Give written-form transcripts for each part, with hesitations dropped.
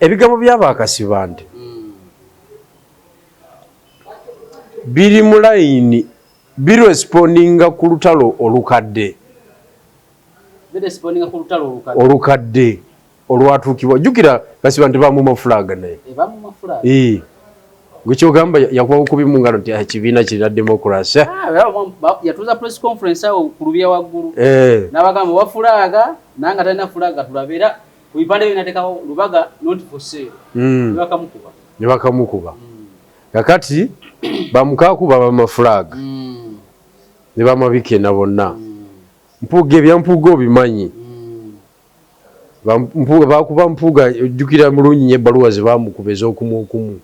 Ebigambo by'abakasibante biri mu layini, birespondinga ku lutalo olukadde. Birespondinga ku lutalo olukadde. Olukadde olwatuukibwa. Jjukira Kasibante bamuma flag naye. Bamuma flag. Gwe kyogamba yakuba bukubi mu ngalo nti, "Ah, ekibiina kirina democracy." Ah, yatuuza press conference awo ku lubya waggulu n'abagamba wa flag, nanga talina flag, tulabe era ku bipande bye nateekawo Lubaga not for sale. Ne bakamukuba. Ne bakamukuba. Kakati bamukaaku baba flag ne bamabikena bonna. Mpuuga, ebya Mpuuga obimanyi. Mpuuga bakuba Mpuuga, ojjukira mulungi nnyo ebbaluwa ze bamukuba ez'okumu okumu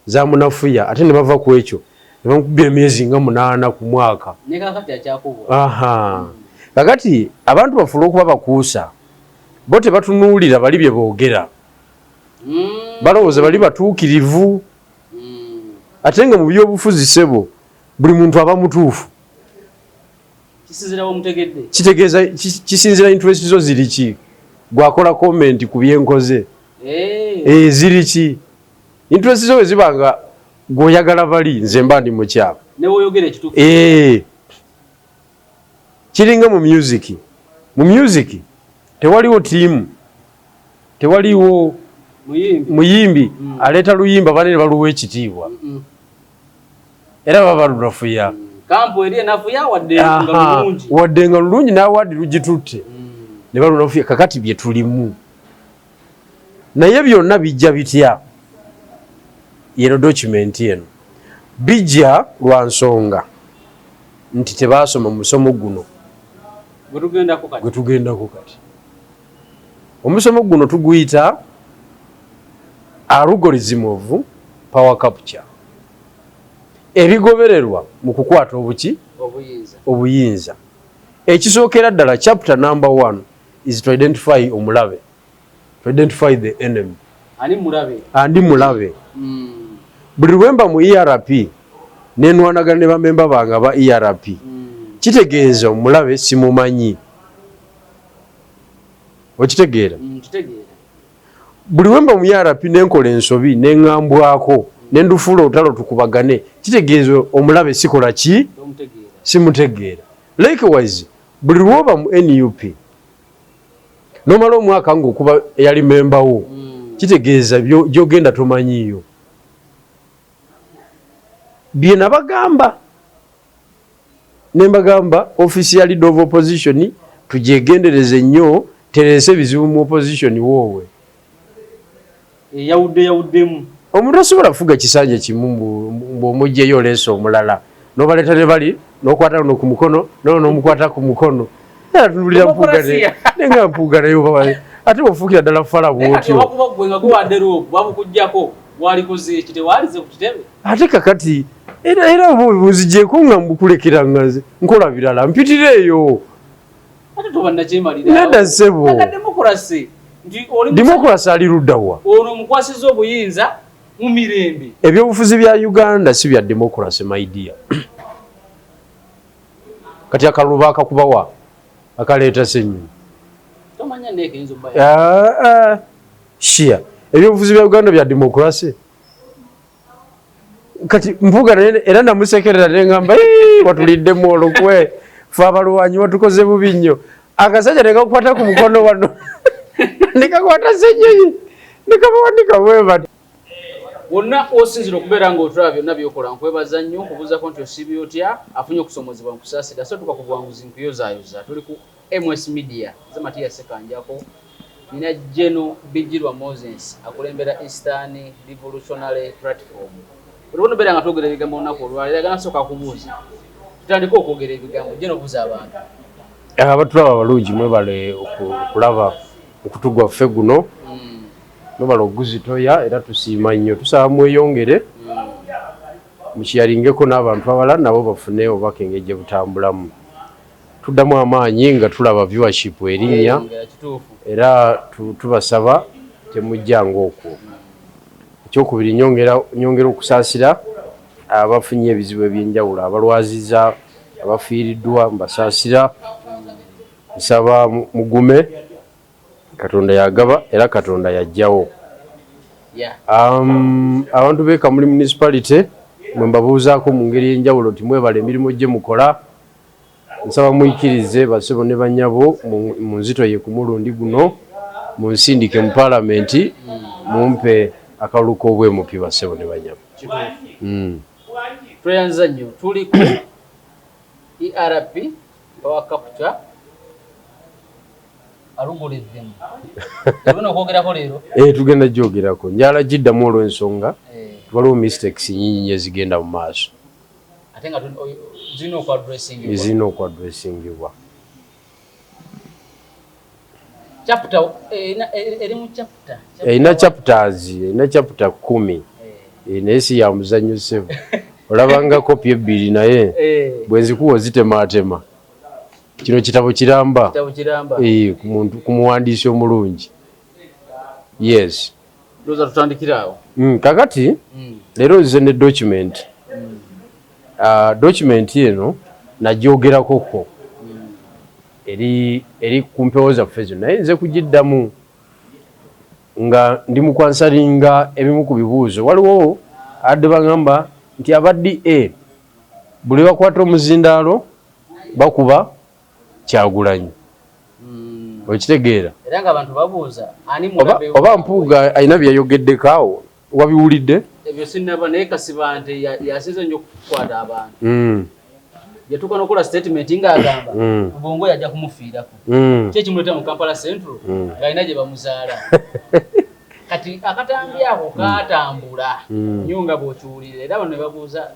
zamunafuya, ate ne bava ku ekyo ne bamukubya emyezi nga 8 ku mwaka. Ne kakati akyakubwa. Aha, kakati abantu baffe olw'okuba bakuusa, bo tebatunuulira bali bye boogera. Balowooza bali batuukirivu, ate nga mu byobufuzi, ssebo, buli muntu aba mutuufu. Kisinzira omutegedde. Kitegeeza kisinzira interest zo ziri ki. Gwakola comment ku byenkoze, ziri ki interest zo? Bwe ziba nga gweoyagala bali, nze mba ndi mukyama. Ne woyogera ekituufu. Kiringa mu music. Mu music tewaliwo tiimu, tewaliwo muyimbi muyimbi aleeta luyimba banene baluwa ekitiibwa, era baba lunafuya. Kampu eri enafuya wadde nga lulungi. Wadde nga lulungi n'awaadi lugitutte ne balunafuya. Kakati bye tulimu naye byonna bijja bitya? Yeno document eno bijja lwa nsonga nti tebaasoma musomo guno gwe tugendako kati. Gwe tugendako kati. Omusomo guno tuguyita algorithm of power capture, ebigobererwa mu kukwata obuki? Obuyinza. Obuyinza. Ekisookera ddala, chapter number one is to identify omulabe, to identify the enemy. Ani mulabe? Andi mulabe? Buli lwemba mu ERP nenwanagana ne bamemba bange aba ERP, kitegeeza omulabe simumanyi. Okitegeera? Kitegeera. Buli wemba mu ERP nenkola ensobi neŋŋambwako nendufuula olutalo tukubagane, kitegeeza omulabe sikola ki? Tomutegeera. Simutegeera. Likewise, buli lwoba mu NUP nomala omwaka ngaokuba eyali membawo, kitegeeza gyogenda tomanyiiyo. Bye nabagamba, nembagamba office ya leader of opposition tugyegendereze nnyo, tereese ebizibu mu opposition woowe. Eyawudde yawuddemu. Omuntu asobola kufuga kisanja kimu mbu omugjeyo oleese omulala, nobaleeta ne bali nokwata luno ku mukono nono nomukwata ku mukono. Era tunulira Mpuuga Demokrasiya. Nenga Mpuuga naye oba ate ofuukira ddala fala bwotyo. Wakuba gwe nga guwadde rope babukugjako, walikoze eki? Tewalize ku kitebe. Ate kakati era oba obuzigyeko nga mbukulekera nga nze nkola birala, mpitira eyo. Ate toba nakyemalira. Nedda, ssebo. Aga democracy nti oli Democracy ali luddawa? Ono omukwasiza obuyinza mu mirembe. Ebyobufuzi bya Uganda si bya democracy, my dear. Kati akalulu bakakubawa akaleeta Ssenyonyi? Tomanya neekeyinza obba. Ah, ah. Shia, ebyobufuzi bya Uganda bya democracy? Kati Mpuuga naye era namusekerera nengamba, "Ii, watuliddemu olukwe, fe abalwanyi watukoze bubi nnyo." Akasajja nekakukwata ku mukono wano, nekakwata Ssenyonyi, nekabawanika bwe bati. Wonna osinzira okubeera ng'otulaba byonna byokola, nkwebaza nnyo. Nkubuuzako nti osiibye otya? Afunye okusomozebwa, nkusaasira. So tuka ku buwanguzi, nkuyozaayoza. Tuli ku MS Media, nze Matiya Sekanjako. Nina General Bigirwa Moses akulembera Eastern Revolutionary Platform. Olwo nobeera nga twogera ebigambo olunaku olwaleero, agana sooka kubuuza, tutandike okwogera ebigambo. General, buuza abantu. Abatulaba abalungi, mwebale okulaba okutu gwaffe guno, mwebale oguzitoya era tusiima nnyo. Tusaba mweyongere mukiyalingeko n'abantu abalala nabo bafune obubaka engeri gye butambulamu. Tuddamu amaanyi nga tulaba viewership erinnya. Eyongera, kituufu. Era tubasaba temujjanga okwo. Ekyokubiri, nyongera okusaasira abafunye ebizibu ebyenjawulo, abalwaziza, abafiiriddwa, mbasaasira. Nsaba mugume, Katonda yagaba era Katonda yajjawo. Abantu b'e Kamuli Municipality, mwe mbabuuzaako mu ngeri y'enjawulo nti mwebala emirimu gye mukola. Nsaba muyikirize, basebo ne banyabo, mu nzito ye ku mulundi guno munsindike mu paalamenti, mumpe akalulu k'obwemupi, basebo ne banyabo. Tweyanza nnyo. Tuli ku ERP Power Capture Algorithm. Tugenda okwogerako leero. Tugenda gyogerako, njala giddamu olw'ensonga waliwo mistakes nyingi nnyo ezigenda mu maaso. Ate nga zirina okuaddressingibwa. Ezirina okuaddressingibwa. Chapter eri mu chapter. Erina chapters, erina chapter 10. Naye si ya muzannyo, ssebo. Olabanga kopi ebbiri, naye bwe nzikuwa ozitemaatema. Kino kitabo kiramba. Kitabo kiramba. Ku muntu, ku muwandiisi omulungi, yes. Ndowooza tutandikire awo. Kakati leero nze ne document. Document eno nagyogerakoko eri ku mpewo zaffe zino, naye nze kugiddamu nga ndi mu kwansweringa ebimu ku bibuuzo. Waliwo adde bagamba nti aba DA buli bakwata omuzindaalo bakuba Kyagulanyi. Okitegeera? Era nga abantu babuuza ani Oba, mulabe. Oba Mpuuga alina byeyayogeddeko awo, wabiwulidde? Ebyo sinnaba, naye Kasibante yasinze nnyo okukwata abantu. Yatuuka n'okukola statement ng'agamba Rubongoya yajja kumufiirako. Ki ekimuleeta mu Kampala Central ng'alina gye bamuzaala? Kati akatambi ako kaatambula nnyo nga bw'okiwulira, era bano ne babuuza,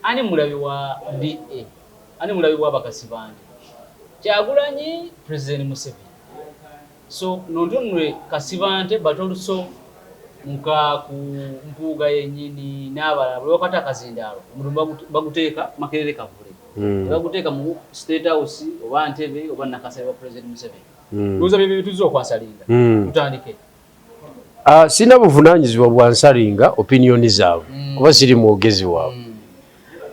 ani mulabe wa DA, ani mulabe wa Bakasibante? Kyagulanyi, President Museveni. So not only Kasibante but also Mukaku, Mpuuga yennyini n'abalala, buli wakwata akazindaalo omulimu baguteeka Makerere Kavule. Tebaguteeka mu State House oba Ntebe oba Nakasale wa President Museveni. Ndowooza bye bituzza okwansweringa. Tutandike. Sina buvunaanyizibwa bwa answeringa opinion zaabwe kuba siri mwogezi waabwe,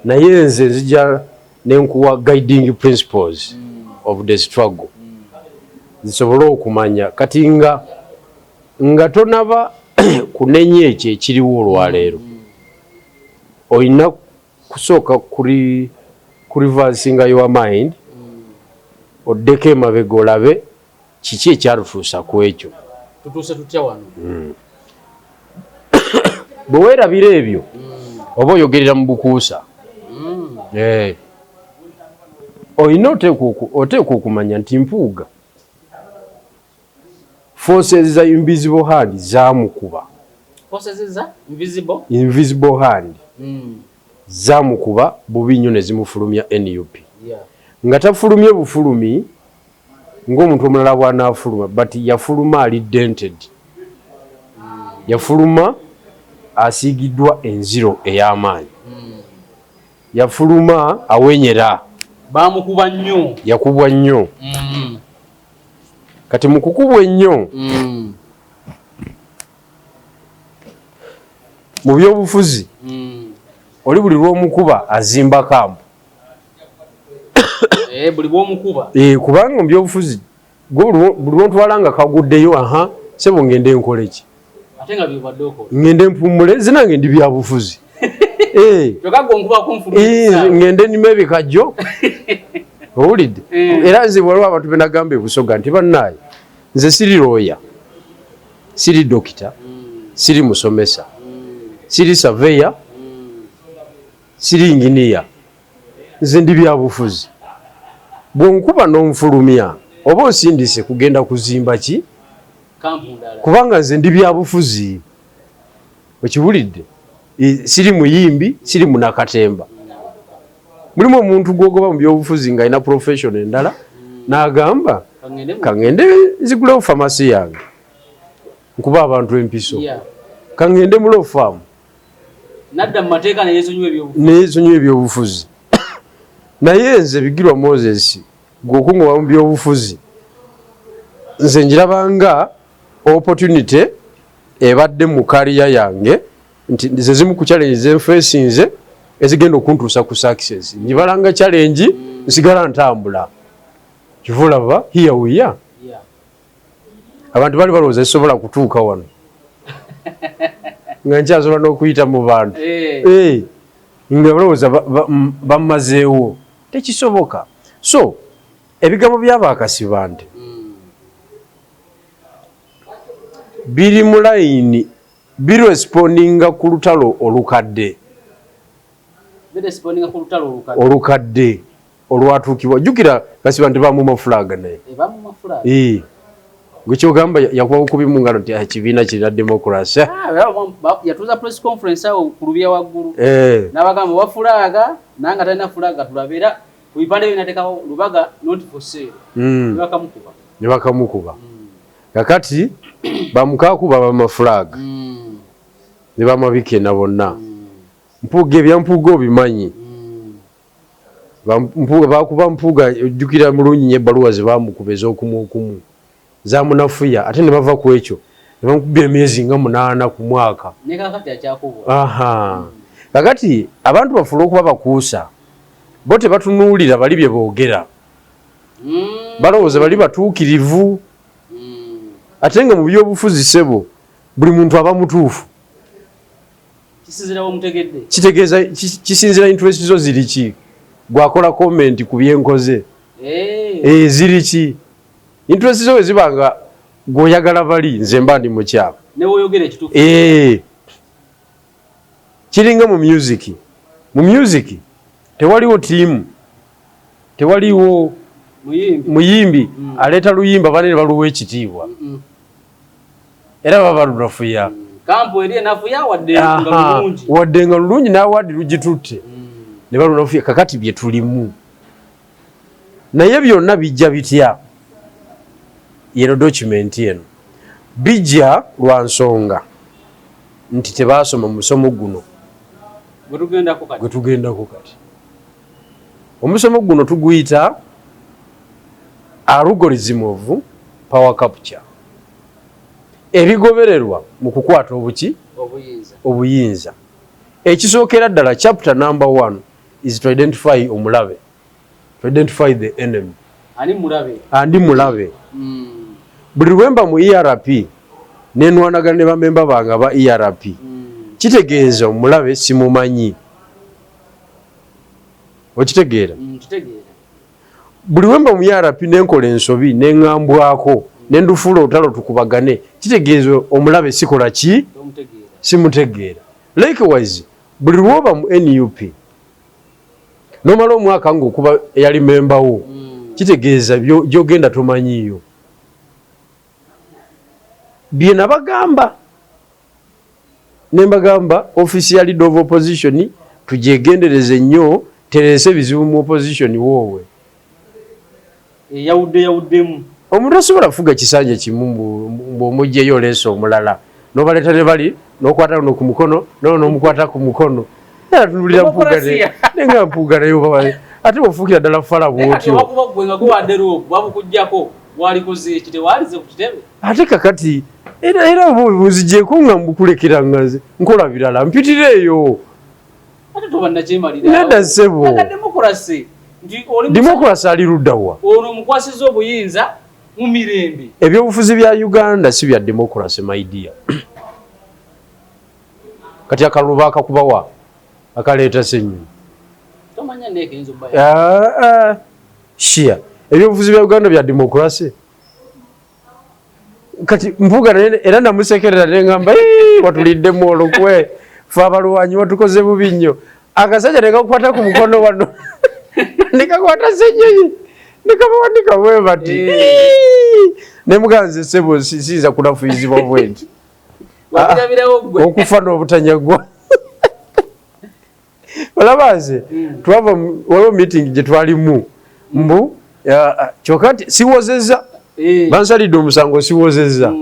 naye nze nzija nenkuwa guiding principles of the struggle nsobole okumanya. Kati nga tonaba kunenya ekyo ekiriwo olwaleero, olina kusooka kuri kureversinga your mind, oddeko emabega olabe kiki ekyalutuusa ku ekyo. Tutuuse tutya wano? Bwe weerabira ebyo, oba oyogerera mu bukuusa. Olina oteekwa okumanya nti Mpuuga, forces za invisible hand zamukuba. Forces za invisible? Invisible hand zamukuba bubi nnyo ne zimufulumya NUP. Nga tafulumye bufulumi ng'omuntu omulala bw'anaafuluma, but yafuluma ali dented, yafuluma asiigiddwa enziro ey'amaanyi, yafuluma awenyera. Bamukuba nnyo. Yakubwa nnyo. Kati mu kukubwa ennyo mu byobufuzi, oli buli lw'omukuba azimba camp. Buli bw'omukuba. Kubanga mu byobufuzi gwe buli lwontwala nga kaguddeyo, aha, sebo, ngende nkole ki? Ate nga byobadde okola. Ngende mpumule, zinange ndi byabufuzi. Kyokka gwe onkuba kunfulumisa. Ngende nima ebikajjo, owulidde? Era nze waliwo abantu benagamba ebusoga nti bannaaye, nze siri looya, siri dokita, siri musomesa, siri surveyor, siri inginiya, nze ndi byabufuzi. Bwonkuba n'onfulumya, oba osindise kugenda kuzimba ki? Camp ndala. Kubanga nze ndi byabufuzi, okiwulidde? Siri muyimbi, siri munakatemba. Mulimu omuntu gwogoba mu byobufuzi ng'alina profession endala n'agamba, Kangende kaŋŋende nzigulewo famasi yange nkuba abantu empiso, kaŋŋende mu law firm. Nadda mu mateeka neyesonyiwa ebyobufuzi. Neyesonyiwa ebyobufuzi. Naye nze Bigirwa Moses, gweokungoba mu byobufuzi, nze njirabanga opportunity ebadde mu career yange, nti nze zimu ku challenge zenfesinze ezigenda okuntuusa ku success. Njibalanga challenge, nsigala ntambula. Kivulaba, here we are. Abantu bali balowooza sisobola kutuuka wano. Nga nkyasobola n'okuyita mu bantu. Eh, nga balowooza bammazeewo. Tekisoboka. So ebigambo by'abakasibante biri mu layini, birespondinga ku lutalo olukadde. Birespondinga ku lutalo olukadde. Olukadde olwatuukibwa. Jjukira Kasibante bamuma flag naye. Bamuma flag. Eh. Gwe kyogamba yakuba bukubi mu ngalo nti, "Ah, ekibiina kirina democracy." Ah, yatuuza press conference awo ku lubya waggulu. N'abagamba wa flag, nanga talina flag, tulabe era ku bipande bye nateekawo Lubaga not for sale. Ne bakamukuba. Ne bakamukuba. Kakati bamukaaku baba flag ne bamabikena bonna. Mpuuga, ebya Mpuuga obimanyi. Mpuuga bakuba Mpuuga, ojjukira mulungi nnyo ebbaluwa ze baamukuba ez'okumu okumu zamunafuya, ate ne bava ku ekyo ne bamukubya emyezi nga 8 ku mwaka. Ne kakati akyakubwa. Aha. Kakati abantu baffe olw'okuba bakuusa, bo tebatunuulira bali bye boogera. Balowooza bali batuukirivu. Ate nga mu byobufuzi, ssebo, buli muntu aba mutuufu. Kisinziira bw'omutegedde. Kitegeeza kisinziira interest zo ziri ki. Gwakola comment ku byenkoze. Eh, ziri ki? Interest zo bwe ziba nga gw'oyagala bali, nze mba ndi mukyamu. Ne woyogera ekituufu. Eh. Kiringa mu music. Mu music tewaliwo tiimu, tewaliwo muyimbi, muyimbi aleeta luyimba banene baluwa ekitiibwa. Era baba balunafuya. Camp eri enafuya wadde nga lulungi. Wadde nga lulungi n'award lugitutte ne balunafuya. Kakati bye tulimu, naye byonna bijja bitya? Yeno document eno bijja lwa nsonga nti tebaasoma musomo guno gwe tugendako kati. Gwe tugendako kati. Omusomo guno tuguyita algorithm of power capture, ebigobererwa mu kukwata obuki? Obuyinza. Obuyinza. Ekisookera ddala, chapter number one is to identify omulabe, to identify the enemy. Ani mulabe? Andi mulabe? Buli lwemba mu ERP nenwanagana ne bamemba bange aba ERP, kitegeeza omulabe simumanyi. Okitegeera? Kitegeera. Buli wemba mu ERP nenkola ensobi neŋŋambwako nendufuula olutalo tukubagane, kitegeeza omulabe sikola ki? Tomutegeera. Simutegeera. Likewise, buli lwoba mu NUP nomala omwaka ngaokuba eyali memba wo, kitegeeza gyogenda tomanyiiyo. Bye nabagamba, nembagamba office ya leader of opposition tugyegendereze nnyo, tereese ebizibu mu opposition woowe. Eyawudde yawuddemu. Omuntu asobola kufuga kisanja kimu mbw'omugyeyo oleese omulala n'obaleeta ne bali n'okwata luno ku mukono nono n'omukwata ku mukono, era tunulira Mpuuga. Demokrasiya. Nenga Mpuuga naye oba ate bw'ofuukira ddala fala Naye kati bw'otyo. Obakuba gwe nga guwadde rope babukuggyako, walikoze eki? Tewaalize ku kitebe. Ate kakati era oba bunzigyeko nga mbukulekera nga nze nkola birala, mpitira eyo. Ate toba nakyemalira. Nedda ssebo. Aga democracy nti oli Democracy ali luddawa? Ono omukwasizza obuyinza mu mirembe. Ebyobufuzi bya Uganda si bya democracy, my dear. Kati akalulu bakakubawa akaleeta Ssenyonyi? Tomanya neekeyinza obba. Ah, ah. Shia, ebyobufuzi bya Uganda bya democracy? Kati Mpuuga naye era namusekerera neŋŋamba, "Ii, watuliddemu olukwe, fe abalwanyi watukoze bubi nnyo." Akasajja nekakukwata ku mukono wano nekakwata Ssenyonyi nekabawanika bwe bati. "Ii." Nemugamba, nze ssebo siyinza kunafuyizibwa bwenti. Wabirabirawo gwe. Okufa n'obutanyagwa. Olaba nze twava waliwo meeting gye twalimu mbu kyokka nti siwozezza. Bansalidde omusango, siwozezza.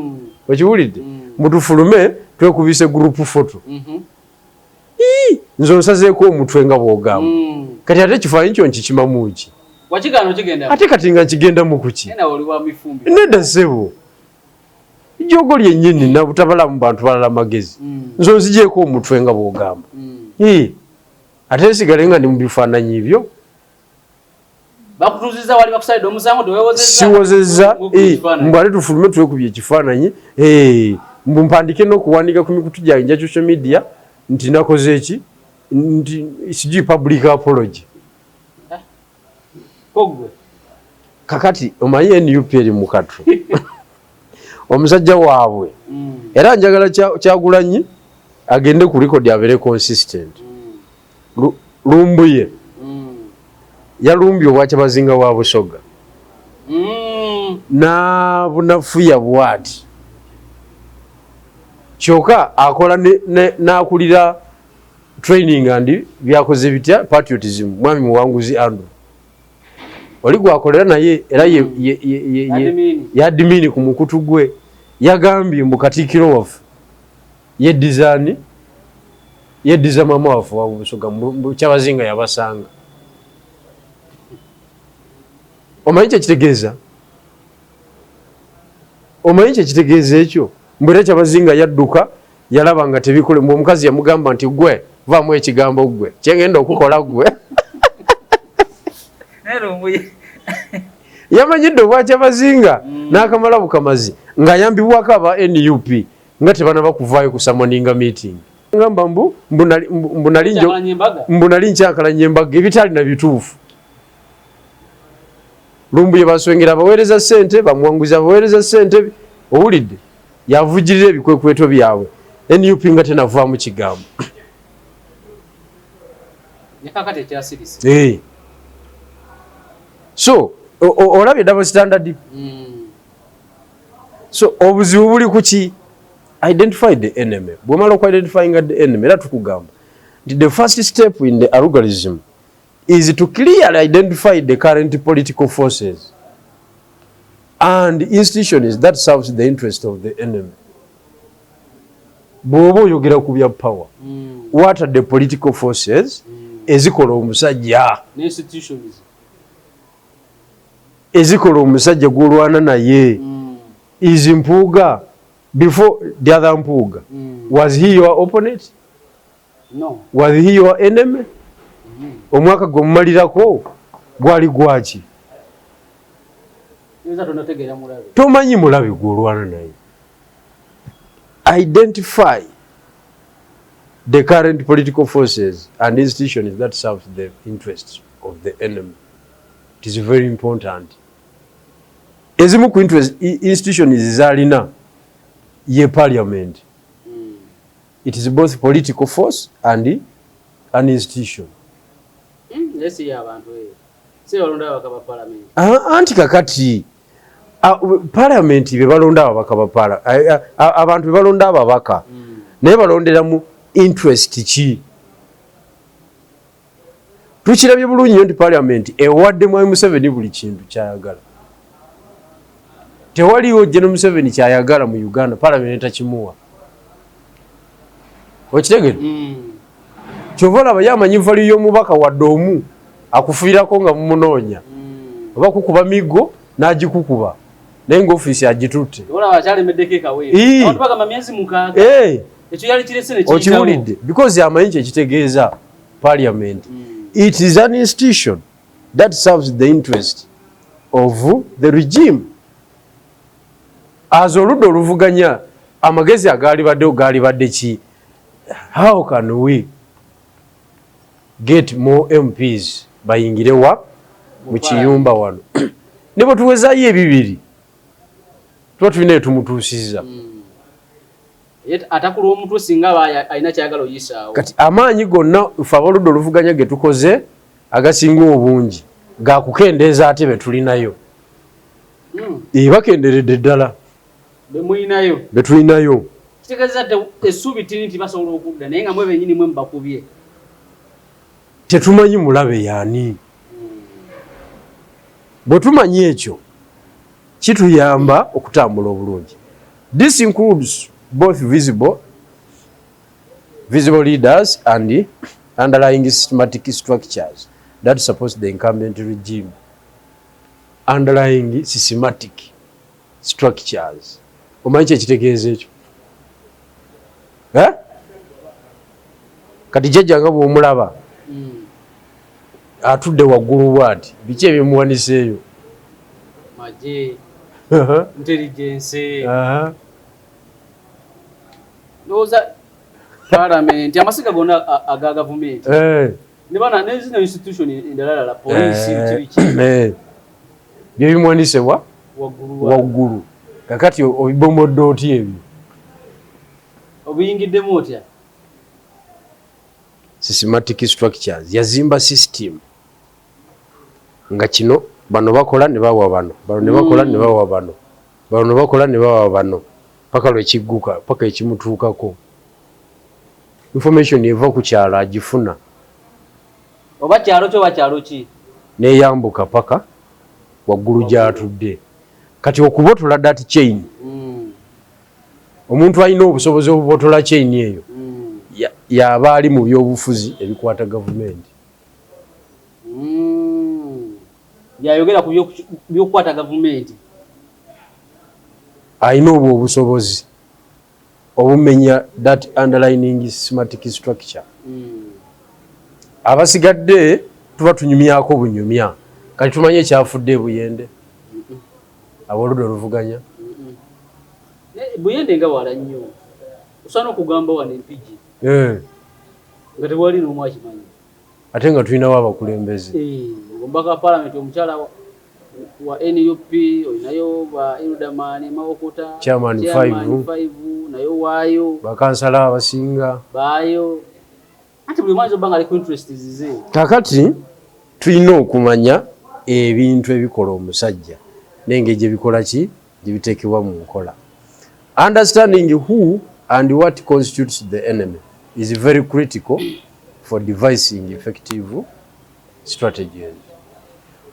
Okiwulidde? Mutufulume twekubise group photo. Ii, nze onsazeeko omutwe nga bw'ogamba. Kati ate ekifaananyi kyo nkikimamu ki? Wakigaana okigenda. Ate kati nga nkigendamu ku ki? Naye nawe oli wa mifumbi. Nedda ssebo, jogo lyennyini nabutabala mu bantu balala magezi. Nze onzigyeko omutwe nga bw'ogamba. Ii, ate nsigale nga ndi mu bifaananyi byo? Bakutuuziza wali bakusalidde omusango, tewewozezza. Siwozezza. Wekubye ekifaananyi. Mbu ate tufulume twekubye ekifaananyi. Eh, Mbu mpandike n'okuwandiika ku mikutu gyange gya social media nti nakoze eki, nti sijui public apology. Kogwe. Kakati omanyi NUP eri mu katu, omusajja waabwe. Era njagala Kyagulanyi agende ku record, abeere consistent. Lumbuye yalumbye obwakyabazinga wa Busoga n'abunafuya bwati, kyokka akola n'akulira training and byakoze bitya patriotism, mwami Muwanguzi Andrew oli gwakolera naye era ye, ye Admin. Ye admin ku mukutu gwe. Yagambye mbu katikkiro waffe yeddizaani, yeddiza mama waffe wa Busoga, mbu Kyabazinga yabasanga. Omanyi kyekitegeeza? Omanyi kyekitegeeza ekyo? Mbu era Kyabazinga yadduka, yalaba nga tebikole. Mbu omukazi yamugamba nti, "Gwe vaamu ekigambo, gwe kyengenda okukola gwe." Naye Lumbuye. Yamanyidde obwakyabazinga n'akamala bukamazi ng'ayambibwako aba NUP nga tebanaba kuvaayo kusummoninga meeting. Ngamba mbu nali Kyakalanya embaga. Mbu nali nkyakalanya embaga, ebitalina bituufu. Lumbuye baswengera abaweereza ssente, bamuwanguzi abaweereza ssente, owulidde, yavujjirira ebikwekweto byabwe NUP nga tenavaamu kigambo. Ne kakati ekyasirise. So olabye double standard. So obuzibu buli kuki? Identify the enemy. Bwomala okuidentifyinga the enemy, era tukugamba nti the first step in the algorithm is to clearly identify the current political forces and institutions that serves the interest of the enemy. Bw'oba oyogera ku bya power, what are the political forces ezikola omusajja, Ne institutions. ezikola omusajja gw'olwana naye? Is Mpuuga, before the other Mpuuga, was he your opponent? No. Was he your enemy? Omwaka gwe mumalirako gwali gwaki? Yinza tonategeera mulabe. Tomanyi mulabe gw'olwana naye. Identify the current political forces and institutions that serve the interests of the enemy. It is very important. Ezimu ku interest institutions zalina ye parliament. It is both political force and an institution. Naye si y'abantu eyo. Si balonda ababaka ba parliament. Ah, anti kakati parliament be balonda ababaka ba abantu be balonda ababaka, naye balondera mu interest ki? Tukirabye bulungi nnyo nti parliament ewadde mwami Museveni buli kintu kyayagala. Tewaliwo General Museveni kyayagala mu Uganda parliament takimuwa. Okitegere? Kyova olaba ye amanyi value y'omubaka, wadde omu akufiirako nga mumunoonya oba kukuba miggo n'agikukuba, naye nga ofiisi agitutte. Olaba akyalemeddeko ekaweero. Abantu bagamba myezi 6. Ekyo yali kirese ne kiyitawo. Okiwulidde? Because amanyi kyekitegeeza parliament. It is an institution that serves the interest of the regime. As oludda oluvuganya, amagezi agaali baddewo gaali badde ki? How can we get more MPs bayingire wa mu kiyumba wano? Ne bwe tuwezaayo ebibiri, tuba tulina etumutuusizza. Ye atakula omutwe singa aba alina kyayagala oyisaawo. Kati amaanyi gonna ffe abaludde oluvuganya ge tukoze agasinga obungi gakukendeeza ate be tulinayo. Bakenderedde ddala. Bemulinayo. Be tulinayo. Kitegeeza essuubi ttini nti basobola okudda, naye nga mwe bennyini mwe mubakubye. Tetumanyi mulabe yaani. Bwe tumanyi ekyo, kituyamba okutambula obulungi. This includes both visible leaders and underlying systematic structures that support the incumbent regime. Underlying systematic structures, omanyi kyekitegeeza ekyo? Eh? Kati jjajja nga bw'omulaba atudde waggulu bwati, biki ebimuwaniseeyo? Magye, intelligence. Ndowooza palamenti, amasiga gonna aga gavumenti ne bana ne zino institution endalalala, poliisi, biki biki. Byebimuwanisebwa waggulu. Waggulu. Kakati obibomodde otya ebyo? Obiyingiddemu otya? Systematic structures. Yazimba system nga kino bano bakola ne bawa bano, bano ne bakola ne bawa bano, bano ne bakola ne bawa bano, paka lwekigguka, paka ekimutuukako. Information eva ku kyalo agifuna. Oba kyalo ki, oba kyalo ki. Neyambuka paka waggulu gy'atudde. Kati okubotola that chain, omuntu alina obusobozi obubotola chain eyo yaba ali mu byobufuzi ebikwata gavumenti. Yayogera ku byokukwata gavumenti. Alina obwo obusobozi obumenya that underlining systematic structure. Abasigadde tuba tunyumyako bunyumya. Kati tumanye ekyafudde ebuyende, abooludda oluvuganya. Buyende nga wala nnyo, osaana okugamba wano Empigi nga tewali n'omu akimanyi. Ate nga tulinawo abakulembeze. Omubaka wa palamenti omukyala wa NUP, olinayo ba Erudaman Mawokota, Chairman five. Five nayo waayo. Bakansala abasinga. Baayo, anti buli mwanzi oba nga ali ku interest zize. Kakati tulina okumanya ebintu ebikola omusajja n'engeri gye bikola ki, gye biteekebwa mu nkola. Understanding who and what constitutes the enemy is very critical for devising effective strategies.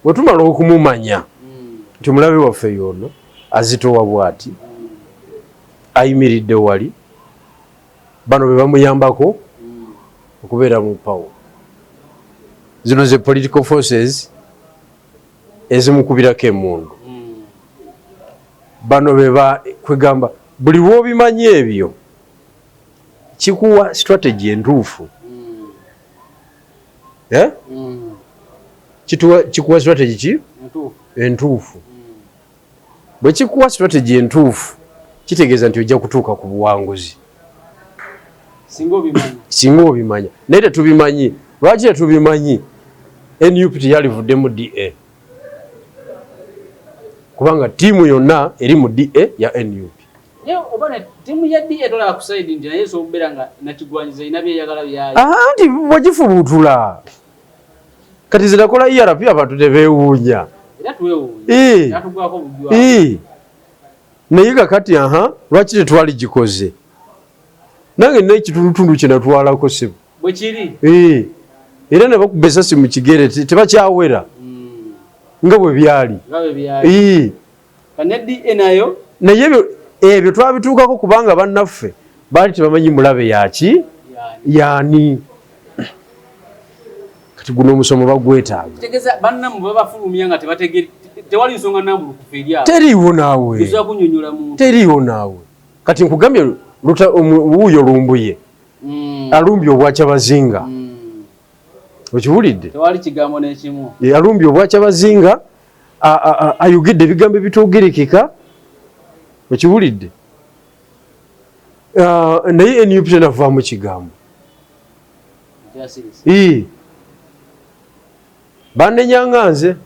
Bwe tumala okumumanya nti omulabe waffe yono azitowa bw'ati, ayimiridde wali, bano be bamuyambako okubeera mu power, zino ze political forces ezimukubirako emundu, bano beba kwegamba, buli lwobimanyi ebyo kikuwa strategy entuufu. Eh? Kikuwa strategy ki entuufu. Bwe kikuwa strategy entuufu, kitegeeza nti ojja kutuuka ku buwanguzi. Singa obimanyi. Singa obimanya. Naye tetubimanyi. Lwaki tetubimanyi? NUP teyalivudde mu DA, kubanga ttiimu yonna eri mu DA ya NUP. Naye oba ttiimu ya DA tolaba ku side nti naye esobola okubeera nga nakigwanyiza erina byeyagala byayo? Anti bwegifubuutula kati zinakola ERP, abantu tebeewuunya. Era twewuunya, yatugwako bugwa. Naye kakati aha, lwaki tetwali gikoze? Nange nina ekitulutundu kye natwalako, sebo. Bwe kiri. Era ne bakuba esasi mu kigere, tebakyawera nga bwe byali. Nga bwe byali. Kane DA nayo. Naye ebyo twabituukako kubanga bannaffe baali tebamanyi mulabe yaki yaani. Kati guno omusomo bagwetaaga. Kitegeeza bannammwe babafulumya nga tebategere, tewali nsonga nambulukufu eri awo. Teriiwo naawe. Esobola kunnyonnyola muntu. Teriiwo naawe. Kati nkugambye wuuyo Lumbuye alumbye obwakyabazinga. Okiwulidde? Tewali kigambo n'ekimu. Alumbye obwakyabazinga, ayogedde ebigambo ebitoogerekeka. Okiwulidde? Naye NUP tenavaamu kigambo. Banenyanga nze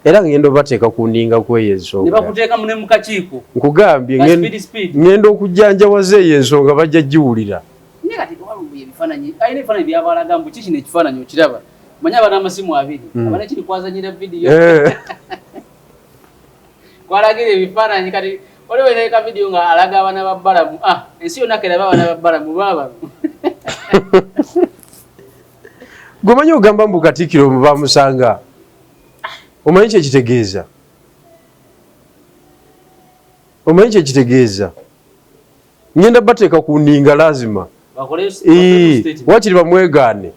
era ngenda obateeka ku ndinga kweyo ensonga. Ne bakuteeka ne mu kakiiko. Nkugambye ngenda okujjanjawaza eyo ensonga, bajja giwulira. Naye kati walumbuye ebifaananyi, alina ebifaananyi byabalaga mbu kikino ekifaananyi okiraba. Manye aba n'amasimu abiri, aba nekiri kwazanyira vidiyo. Kwalagira ebifaananyi, kati waliwo ereka vidiyo nga alaga abaana ba Balamu. Ah, ensi yonna keraba abaana ba Balamu baabano. Gwemanyi ogamba mbu Katikkiro bamusanga, omanyi kyekitegeeza? Omanyi kyekitegeeza? Ngenda bateeka ku ndinga lazima. Wakiri bamwegaane.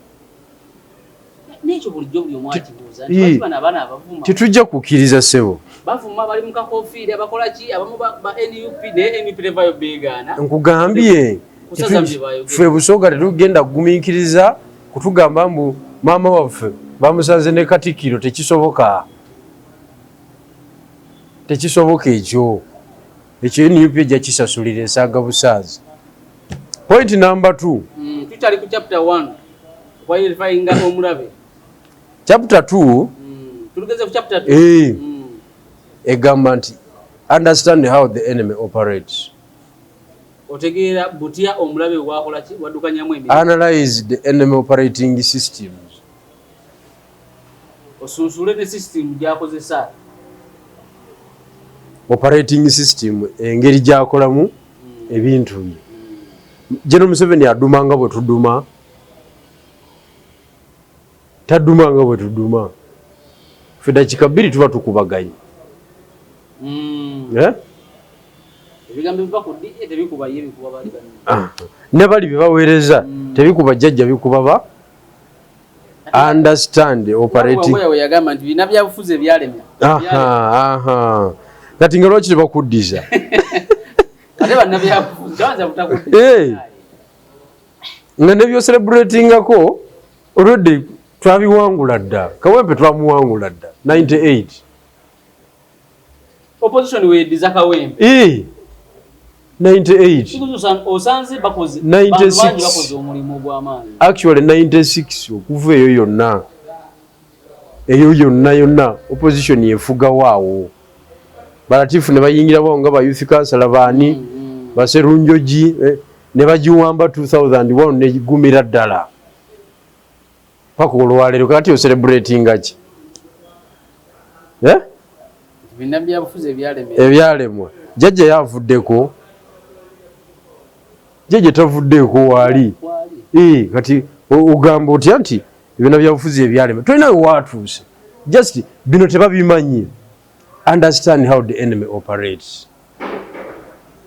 N'ekyo bulijjo buli omu akibuuza nti lwaki bano abaana abavuma? Tetujja kukkiriza, ssebo. Bavuma, bali mu kakofiira, bakola ki, abamu ba NUP, naye NUP tevayo beegaana. Nkugambye. Kusaza mu bye bayogera. Ffe Busoga tetugenda kugumiikiriza kutugamba mbu maama waffe bamusanze ne Katikkiro. Tekisoboka, tekisoboka ekyo. Ekyo NUP ejja kisasulira esaaga busaazi. Point number 2. Tukyali ku chapter 1, okwidentifyinga omulabe. Chapter 2. Tulugeze ku chapter 2. Eh, egamba nti understand how the enemy operates. Otegeera butya omulabe wakola ki, waddukanyamu emirimu. Analyze the enemy operating systems. Osunsule ne system gyakozesa. Operating system, engeri gyakolamu ebintu bye. General Museveni aduma nga bwe tuduma? Taduma nga bwe tuduma. Ffe dakiika 2 tuba tukubaganye. Eh? Ebigambo biva ku DA tebikuba ye, bikuba bali banne. Ah. Ne bali bye baweereza tebikuba jjajja, bikuba ba. Understand operating. Wabuya we yagamba nti bina byabufuzi ebyalemya. Aha. Kati nga lwaki tebakuddiza? Ate bannabyabufuzi tabanza butakuddiza. Eh. Nga ne byocelebratingako already twabiwangula dda. Kawempe twamuwangula dda 98. Opposition weediza Kawempe. Eh. 98. Kikuzusa osanze bakoze 96. Bantu bangi bakoze omulimu ogw'amaanyi. Actually 96 okuva eyo yonna, eyo yonna yonna opposition yefugawo awo. Balatifu ne bayingirawo nga ba youth councilor baani, baserunjogi, ne bagiwamba 2001 negumira ddala paka olwaleero. Kati ocelebratinga ki? Eh? Bina byabufuzi ebyalemwa. Ebyalemwa. Jjajja yavuddeko, jjajja tavuddeeko, waali. Waali. Eh, kati ogamba otya nti ebina byabufuzi ebyalema? Tolina we watuuse. Just bino tebabimanyi. Understand how the enemy operates.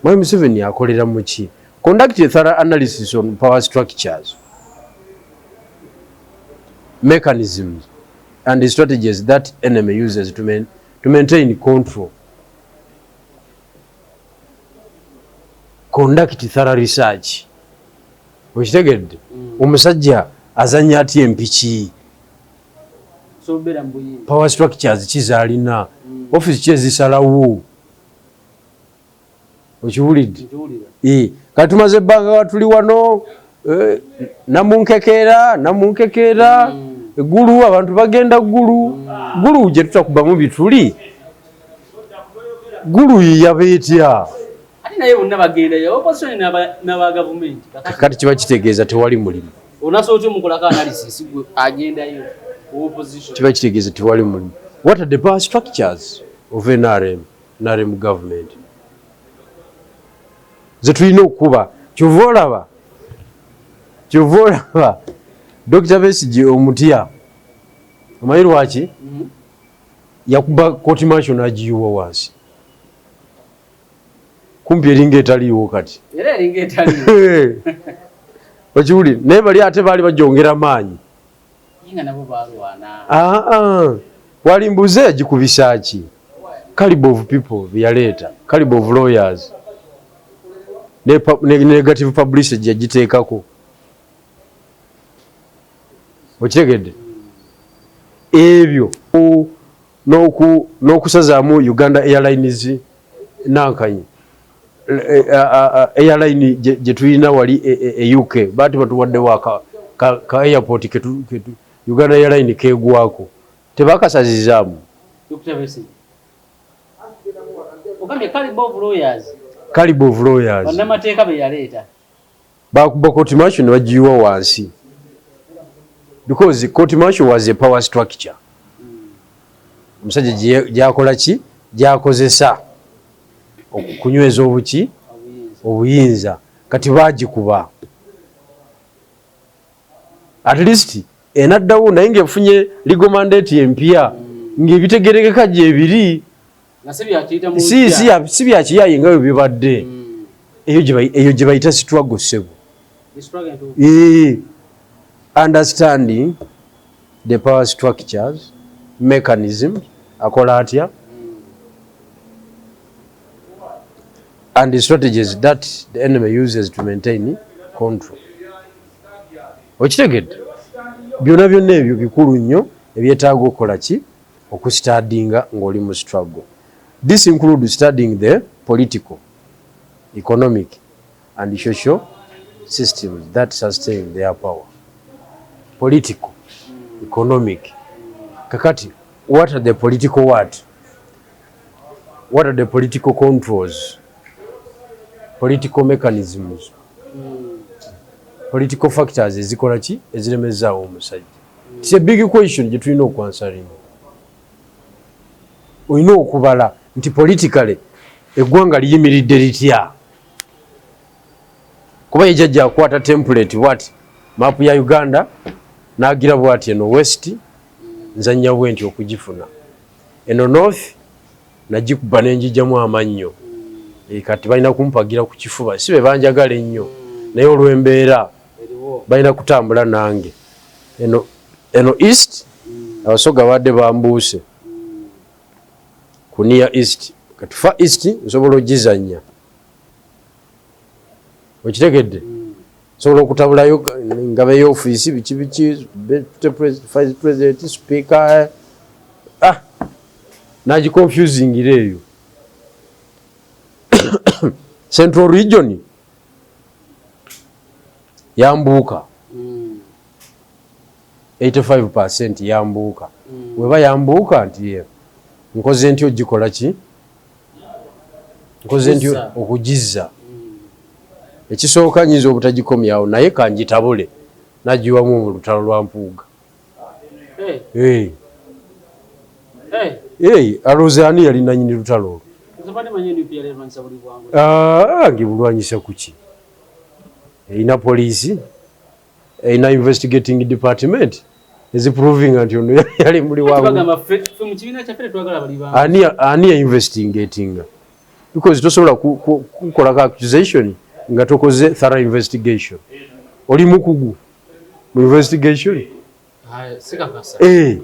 Mwami Museveni akolera muki? Conduct a thorough analysis on power structures, mechanisms and the strategies that enemy uses to maintain control. Conduct thorough research. Okitegedde? Omusajja azanya atya empiki? Sobeera mu buyinza. Power structures kizaalina, office ki ezisalawo? Okiwulidde? Nkiwulira. Eh, kati tumaze ebbanga nga tuli wano, namunkekeera namunkekeera eggulu, abantu bagenda ggulu ggulu gye tutakubamu bituli. Ggulu yaba etya? Ate naye bonna bagendayo, opposition n'aba gavumenti. Kakati kiba kitegeeza tewali mulimu. Onasobola otya omukolako analysis gwe agendayo opposition? Kiba kitegeeza tewali mulimu. What are the power structures of NRM government ze tulina okuba? Kyova olaba Dr. Besigye omutya. Omanyi lwaki? Yakuba court martial n'agiyiwa wansi, kumpi eringa etaliiwo kati. Era eringa etaliiwo. Okiwulire, naye bali ate baali bajongera maanyi. Nga nabo balwana. Aa, wali mbuze yagikubisa ki? Caliber of people byaleeta, caliber of lawyers, ne negative publicity yagiteekako. Okitegedde? Ebyo n'okusazaamu Uganda Airlines nankanyi airline gye tulina wali e UK, baati batuwaddewo ka airport ketu Uganda Airline kegwako, tebakasazizaamu. Dr. Besigye. Ogambye caliber of lawyers. Caliber of lawyers. Bannamateeka be yaleeta. Bakuba court martial ne bagiyiwa wansi because court martial was a power structure omusajja gyakola ki, gyakozesa okunyweza obuki? Obuyinza. Obuyinza. Kati bagikuba, at least enaddawo naye ngaefunye legal mandate empya ng'ebitegerekeka gyebiri. Nga si byakiyita mu Si mpya. Si byakiyaye nga bwe bibadde. Eyo gye bayita struggle, ssebo. The struggle entuufu. Understanding the power structures, mechanism, akola atya, and the strategies that the enemy uses to maintain control. Okitegedde? Byonna byonna ebyo bikulu nnyo ebyetaaga okukola ki? Okustudyinga ng'oli mu struggle. This include studying the political, economic and social Systems that sustain their power, political, economic. Kakati what are the political, what are the political controls, political mechanisms, political factors ezikola ki, eziremezaawo omusajja? It's a big question gye tulina okwansweringa. Olina okubala nti politically eggwanga liyimiridde litya, kuba ye jjajja akwata template bwati, maapu ya Uganda n'agira bwati: eno west nzanya bwe nti okugifuna, eno north nagikuba nenjijjamu amannyo. Kati balina kumpagira ku kifuba, si be banjagala ennyo, naye olw'embeera balina kutambula nange. Eno east Abasoga badde bambuuse ku near east, kati far east nsobola ogizanya. Okitegedde? Nsobola okutabulayo ngaba ey'ofiisi, biki biki, vice president, speaker, nagiconfusingira eyo. Central region yambuuka 85% yambuuka. Weba yambuuka nti ye nkoze nti ogikola ki, nkoze nti okugizza. Ekisooka nyinza obutagikomyawo, naye kangitabule nagiwamu mu lutalo lwa Mpuuga. Hey. Hey, alowooza ani yali nanyini lutalo olwo? Ngibulwanyisa kuki? Erina poliisi, erina investigating department eziprovinga nti ono yali muli. Ani ya investigatinga? Because tosobola kukolako accusation nga tokoze thorough investigation. Oli mukugu mu investigation? Eh.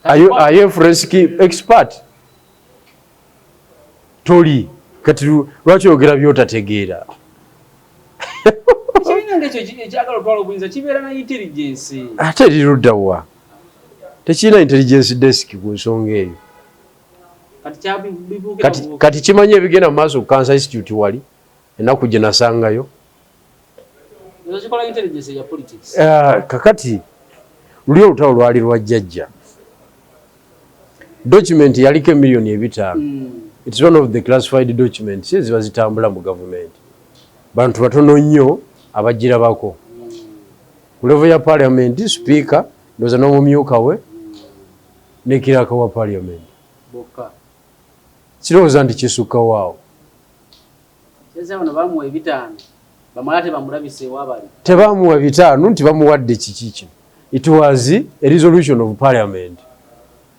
Are you a forensic expert? Toli. Kati lwaki oyogera byotategeera? Ekibiina ng'ekyo ekyagala otwala obuyinza kibeera na intelligence. Ate eriruddawa? Tekirina intelligence desk ku nsonga eyo. Kati kimanyi ebigenda mu maaso ku Cancer Institute wali ennaku gye nasangayo. Kakati luli olutalo lwali lwa jjajja, document yaliko emiliyoni 500. It's one of the classified documents eziba zitambula mu gavumenti. Bantu batono nnyo abagirabako ku level ya parliament, speaker ndowooza n'omumyuka we ne clerk wa parliament. Kirowooza nti kisukkawo awo. Bamuwa ebitaano, bamala tebamulabise ewabali. Tebamuwa bitaano nti bamuwadde kiki kino. It was a resolution of parliament,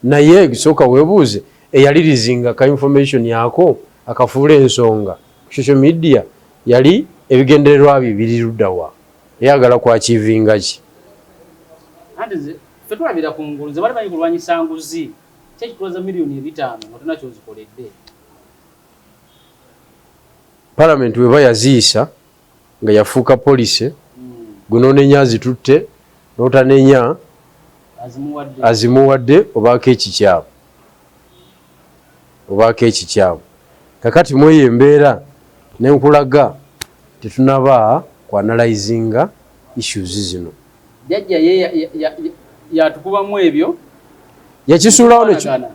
naye sooka weebuuze eyalirizinga ka information yako akafuula ensonga ku social media, yali ebigendererwa bye biri luddawa? Eyagala kwachievinga ki? Anti nze ffe tulabira ku ngulu, nze bali bali kulwanyisa nguzi, kyekitwaza miliyoni 500 nga tolina kyozikoledde. Parliament weba yaziisa nga yafuuka policy, gwe nonenya azitutte, notanenya azimuwadde. Azimuwadde obaako ekikyamu, obaako ekikyamu. Kakati mweyo embeera nenkulaga tetunaba kuanalyzinga issues zino. Jjajja ye yatukubamu ebyo. Yakisuulawo. Okufaanagana.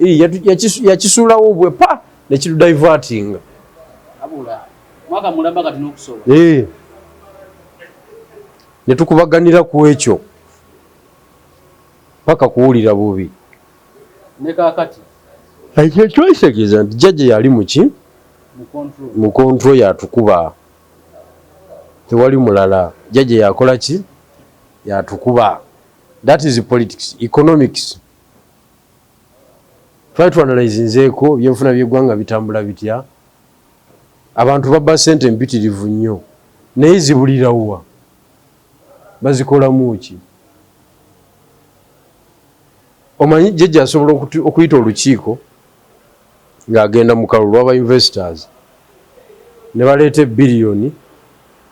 Yakisuulawo bwe pa nekitudivertinga. Abula mwaka mulamba kati n'okusoba. Eh. Ne tukubaganira ku ekyo paka kuwulira bubi. Ne kaakati. Ekyo kyekitegeeza nti jjajja yali muki? Mu control. Mu control, yatukuba, tewali mulala. Jjajja yakola ki? Yatukuba. That is politics. Economics, twali tuanalyzinzeeko byenfuna by'eggwanga bitambula bitya. Abantu babba sente mpitirivu nnyo, naye zibulirawa? Bazikolamu ki? Omanyi jjajja asobola okuyita olukiiko ng'agenda mu kalulu aba investors ne baleeta ebbiliyoni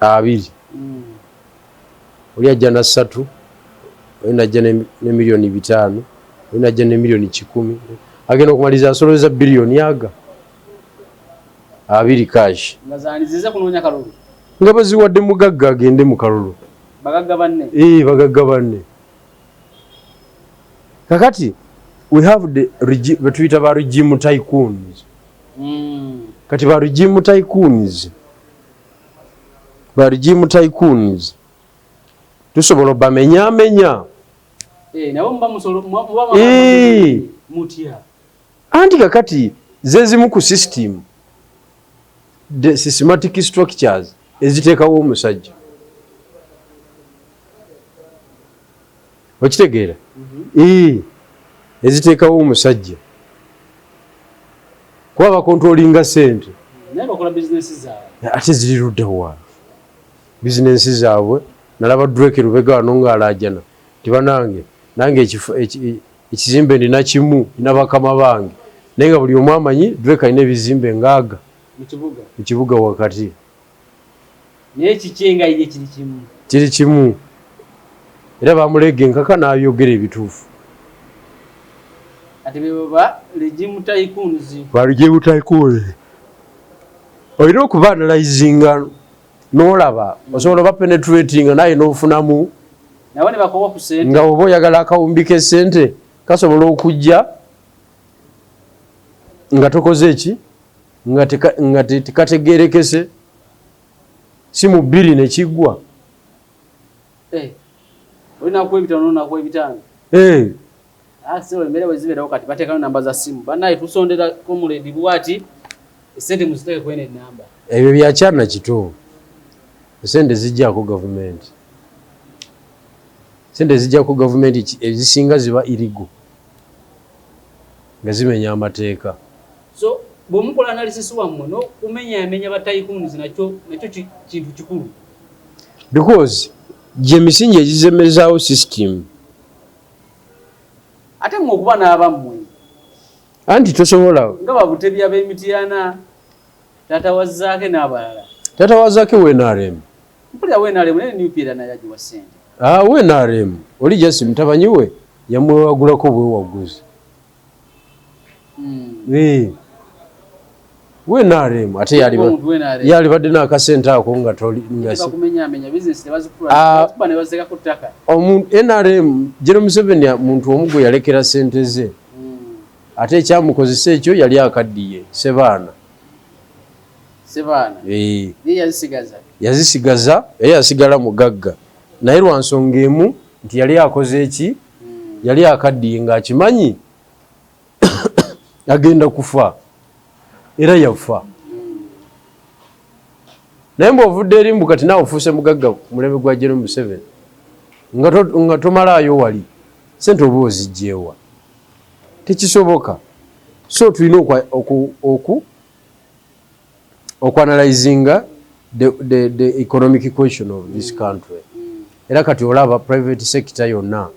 20. Oli ajja na ssatu, oli najja ne miliyoni 500, oli najja ne miliyoni 100. Agenda okumaliriza asoloweza biliyoni aga. 2 cash. Nga zanizize kunoonya kalulu. Nga baziwadde mugagga agende mu kalulu. Bagagga banne. Bagagga banne. Kakati we have the betuyita ba regime tycoons. Kati ba regime tycoons. Ba regime tycoons. Tusobola bamenya menya. Nabo muba musolo muba mutya. Anti kakati zezimu ku system, the systematic structures eziteekawo omusajja. Okitegeera? Eziteekawo omusajja. Kuba bakontrolinga ssente. Naye bakola bizinesi zaabwe. Ate ziri ludda wa? Bizinesi zaabwe. Nalaba Drake Lubega wano ng'alaajana. Nti bannange, nange ekizimbe ndina kimu, ndina bakama bange. Naye nga buli omu amanyi Drake alina ebizimbe ngaaga. Mu kibuga. Mu kibuga wakati. Naye kiki nga ye kiri kimu? Kiri kimu. Era bamuleega enkaka n'ayogera ebituufu. Ate be baba regime tycoons. Ba regime tycoons. Olina okuba analyzinga n'olaba, osobola oba penetratinga naye n'ofunamu. Nabo ne bakowa ku ssente. Nga oba oyagala akawumbi k'essente kasobola okujja nga tokoze ki? Nga tekategeerekese. Si mu 2 ne kiggwa. Olina kuwa 5 n'onakuwa 5. Sebo embeera bwe zibeerawo kati bateekayo namba za ssimu. Bannaye tusondera Comrade bw'ati, essente muziteeke ku eno ennamba. Ebyo bya kyana kito. Essente zijjako gavumenti. Essente zijjako gavumenti ezisinga ziba irigo. Nga zimenya amateeka. So bw'omukola analysis wammwe n'okumenyaamenya ba tycoons nakyo kintu kikulu. Because gye misingi egizemezaawo system. Ate mmwe okuba n'abammwe. Anti tosobola. Nga babutebi ab'emityana, taata wa Zaake n'abalala. Taata wa Zaake we NRM. Mpulira we NRM naye NUP era naye agiwa ssente. We NRM. Oli just mutabanyi we yamwewagulako bwewaguzi. We NRM ate yali badde n'akasente ako nga toli nga si. Bakumenyaamenya business tebazikula, bazikuba ne baziteeka ku ttaka. NRM General Museveni muntu omu gwe yalekera ssente ze. Ate ekyamukozesa ekyo yali akaddiye Sebaana. Sebaana. Ye yazisigaza. Yazisigaza, era yasigala mugagga. Naye lwa nsonga emu nti yali akoze eki? Yali akaddiye ng'akimanyi agenda kufa. Era yafa. Naye mbw'ovudde eri mbu kati naawe ofuuse mugagga ku mulembe gwa General Museveni, nga tomalaayo wali, ssente oba oziggyeewa? Tekisoboka. So tulina okuanalyzinga the economic question of this country. Era kati olaba private sector yonna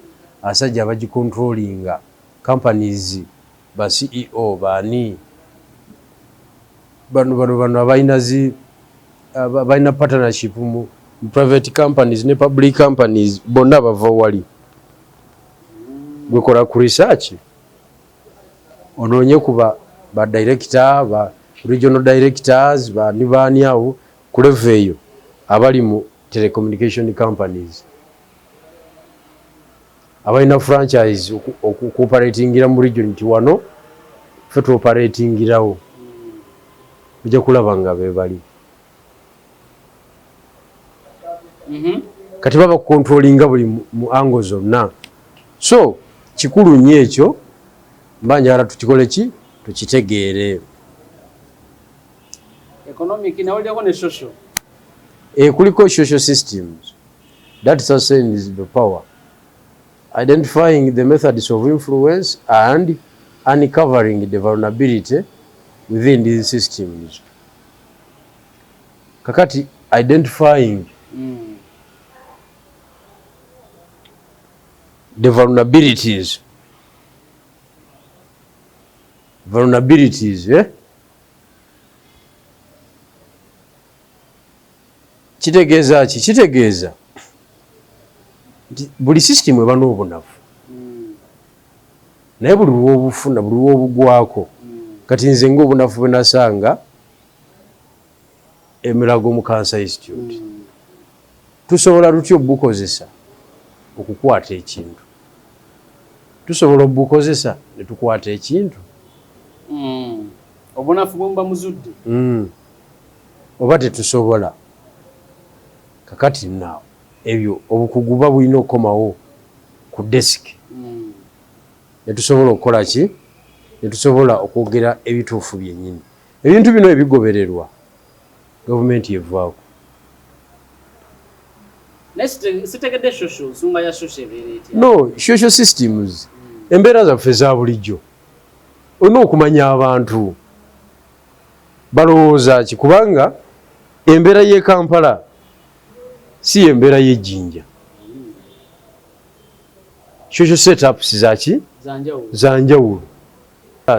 asajja abagicontrollinga, companies, ba CEO baani, bano bano bano abalina zi, balina partnership mu private companies ne public companies, bonna bava wali. Gwekola ku research onoonye ku ba director, ba regional directors, ba ni baani awo ku level eyo abali mu telecommunication companies abalina franchise okuoperatingira mu region nti wano ffe tuoperatingirawo, ojja kulaba nga be bali. Kati baba kucontrollinga buli mu angle zonna. So kikulu nnyo ekyo, mba njagala tukikole ki, tukitegeere. Economic nawulirako ne social. Kuliko social systems that sustains the power, identifying the methods of influence and uncovering the vulnerability within these systems. Kakati identifying the vulnerabilities, vulnerabilities, Kitegeeza ki? Kitegeeza nti buli system eba n'obunafu. Naye buli lw'obufuna, buli lw'obugwako. Kati nze ng'obunafu bwe nasanga Emulago mu Cancer Institute. Tusobola tutya obukozesa okukwata ekintu? Tusobola obukozesa ne tukwata ekintu? Obunafu bwe muzudde. Oba tetusobola? Kakati naawe ebyo obukugu buba bulina okukomawo ku desk ne tusobola okukola ki? Ne tusobola okwogera ebituufu byennyini. Ebintu bino ebigobererwa gavumenti evaako. Naye sitegedde social, nsonga ya social ebeera etya? No, social systems, embeera zaffe eza bulijjo, olina okumanya abantu balowooza ki, kubanga embeera y'e Kampala si y'embeera y'ejjinja. Social setups zaki? Zanjawulo. Zanjawulo,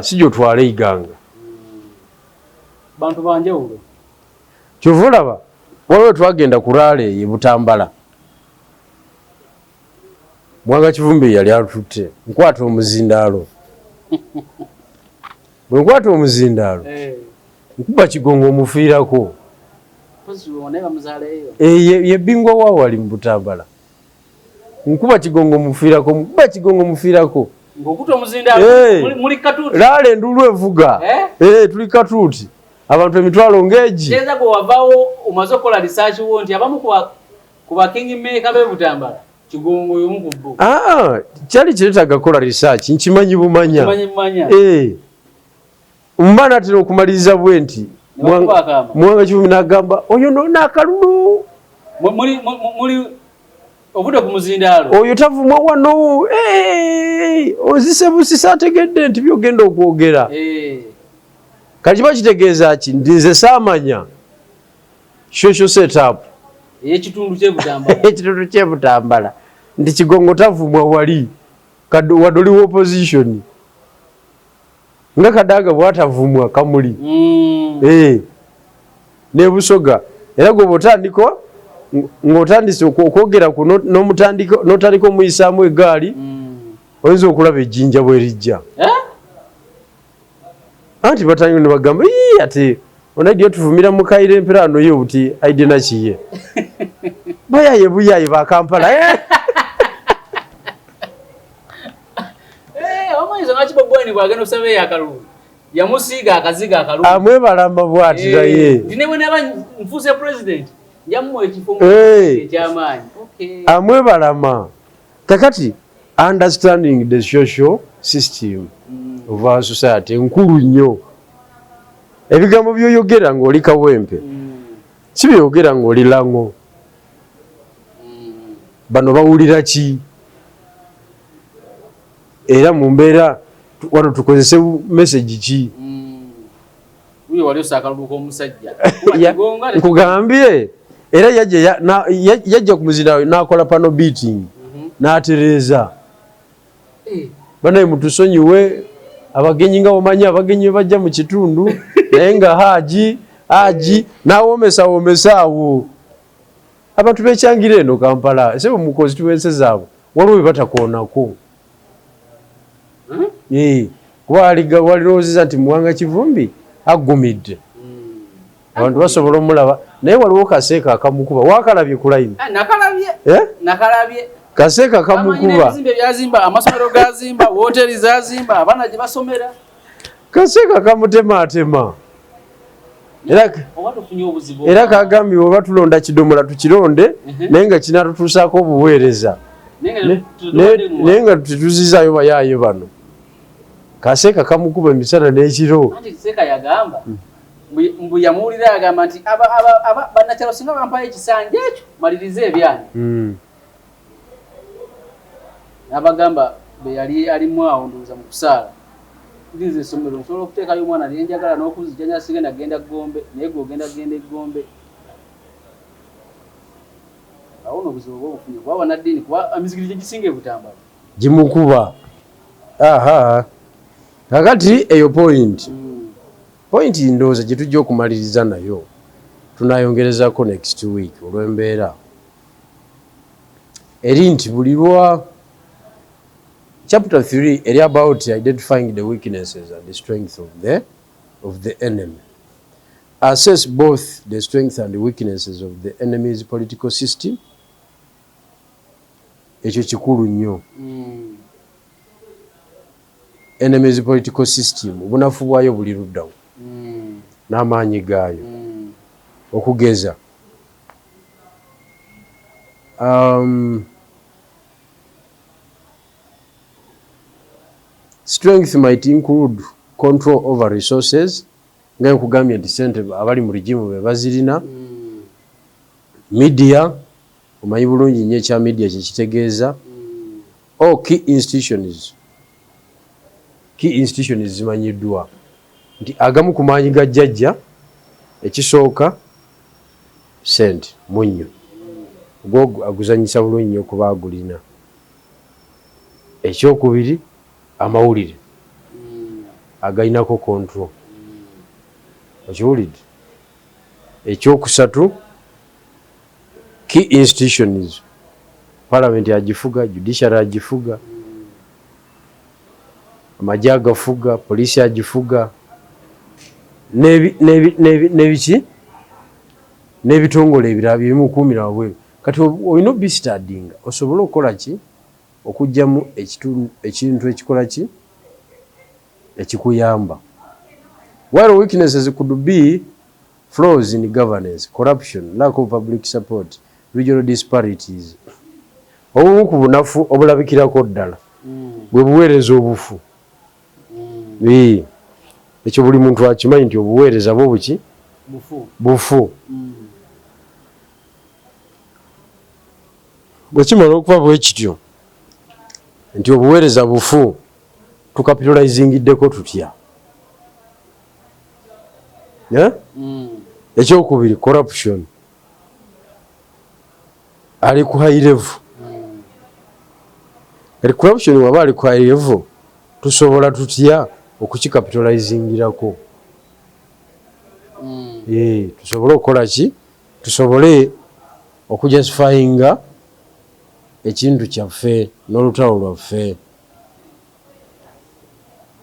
si gyotwala Iganga. Bantu banjawulo. Kyova olaba waliwo twagenda ku rally ye Butambala, Mwanga Kivumbi yali atutte, nkwata omuzindaalo. Bwe nkwata omuzindaalo, nkuba Kigongo omufiirako. Mpozi naye bamuzaala eyo. Ye bingwa wa wali mu Butambala. Nkuba Kigongo mufiirako, nkuba Kigongo mufiirako. Ng'okuta omuzindaalo muli katuuti. Rally enduulu evuga. Tuli katuuti, abantu emitwalo ng'egi. Teeza gwe wavaawo omaze okukola research wo nti abamu ku ba king maker b'e Butambala, Kigongo y'omu ku bo. Ah, kyali kiretaaga kukola research, nkimanyi bumanya. Kimanyi bumanya. Mba natera okumaliriza bwe nti Ne bakuba akaama. Mwanga Kivumbi n'agamba oyo nona akalulu. Muli ovudde ku muzindaalo. Oyo tavumwa wano. Ozise busise, ategedde nti byogenda okwogera. Kati kiba kitegeeza ki? Nti nze saamanya social setup ey'ekitundu ky'e Butambala. Ekitundu ky'e Butambala, nti Kigongo tavumwa wali wadde oli opposition, nga Kadaga bwatavumwa Kamuli. Ne Busoga era gwe bw'otandika ng'otandise okwogera ku n'otandika omuyisaamu eggaali, oyinza okulaba ejjinja bwe lijja. Anti batandika ne bagamba, "Ii, ate onaidi otuvumira mu Kaire empirano ye buti aide nakiye bayaye buyaye ba Kampala." Omanyi lwaki Bobi Wine bw'agenda okusaba eyo akalulu yamusiiga akazigo akalulu? Amwebalama bw'ati naye. Nti ne bwe naba nfuuse president, njamuwa ekifo eky'amaanyi. Okay. Amwebalama. Kakati understanding the social system of our society nkulu nnyo. Ebigambo by'oyogera ng'oli Kawempe si by'oyogera ng'oli Lango. Bano bawulira ki? Era mu mbeera wano tukozese message ki? Wuyo wali osa akalulu k'omusajja. Nkugambye era yajja ku muzindaalo n'akola pano beating n'atereeza. Banaye mutusonyiwe abagenyi, nga omanyi abagenyi bajja mu kitundu, naye nga haji haji n'awomesa womesa awo abantu bekyangira eno Kampala sebo mu constituency zaabwe waliwo bye batakoonako. Kuba walirowoozeza nti Muwanga Kivumbi aggumidde, abantu basobola omulaba, naye waliwo kaseeka akamukuba. Wakalabye ku layini? Ah, nakalabye. Eh? Nakalabye. Kaseeka kamukuba. Ebizimbe byazimba, amasomero gazimba, woteri zazimba, abaana gye basomera. Kaseeka kamutematema era Oba tufunye obuzibu. Era kagambye oba tulonda kidomola tukironde, naye nga kinatutuusaako obuweereza. Naye nga Naye nga tetuzizaayo bayaaye bano. Kaseeka kamukuba emisana n'ekiro. Anti Seeka yagamba mbu yamuwulira agamba nti bannakyalo singa bampayo ekisanja ekyo malirize ebyange. N'abagamba be yali alimu awo, ndowooza mu kusaala, ndinze essomero nsobola okuteekayo omwana lyenjagala n'okuzijjanya, sigenda genda Gombe, naye gwe ogenda genda Eggombe. Awo nno obuzibu oba obufunye, kuba bannaddiini, kuba emizikiti gye gisinga e Butambala. Gimukuba. Aha, kakati eyo point ndowooza gye tujja okumaliriza nayo, tunayongerezako next week olw'embeera eri nti buli lwa chapter 3 eri about identifying the weaknesses and the strength of the enemy. Assess both the strengths and weaknesses of the enemy's political system. Ekyo kikulu nnyo. Enemy's political system, obunafu bwayo buli luddawo n'amaanyi gaayo. Okugeza, strength might include control over resources, nga nkugambye nti sente abali mu regime be bazirina. Media, omanyi bulungi nnyo ekya media kyekitegeeza. Or key institutions. Key institutions zimanyiddwa nti agamu ku maanyi ga jjajja, ekisooka sente, munnyo gwo aguzanyisa bulungi nnyo kuba agulina. Ekyokubiri, amawulire agalinako control, okiwulidde? Ekyokusatu, key institutions, parliament agifuga, judiciary agifuga, amagye agafuga, poliisi agifuga, n'ebiki n'ebitongole ebirala byebimukuumira wabweru. Kati olina obistudyinga osobole okukola ki? Okugyamu ekintu ekikola ki, ekikuyamba. While weaknesses could be flaws in governance, corruption, lack of public support, regional disparities. Obumu ku bunafu obulabikirako ddala bwe buweereza obufu. Ekyo buli muntu akimanyi nti obuweereza bwo buki? Bufu. Bufu. Bwe kimala okuba bwe kityo nti obuweereza bufu, tucapitalizingiddeko tutya? Eh? Ekyokubiri, corruption ali ku high level. Kati corruption waba ali ku high level, tusobola tutya okukicapitalizingirako? Eh, tusobole okukola ki? Tusobole okujustifyinga ekintu kyaffe n'olutalo lwaffe.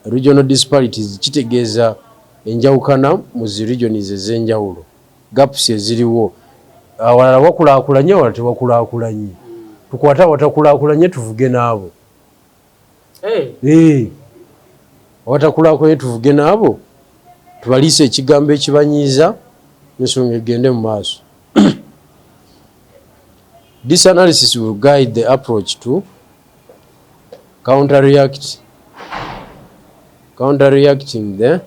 Regional disparities kitegeeza enjawukana mu zi regions ez'enjawulo, gaps eziriwo. Awalala wakulaakulanye, awalala tewakulaakulanye. Tukwate awatakulaakulanye tuvuge n'abo. Hey. Eh, awatakulaakulanye tuvuge n'abo, tubaliise ekigambo ekibanyiiza, ensonga egende mu maaso. This analysis will guide the approach to counter reacting the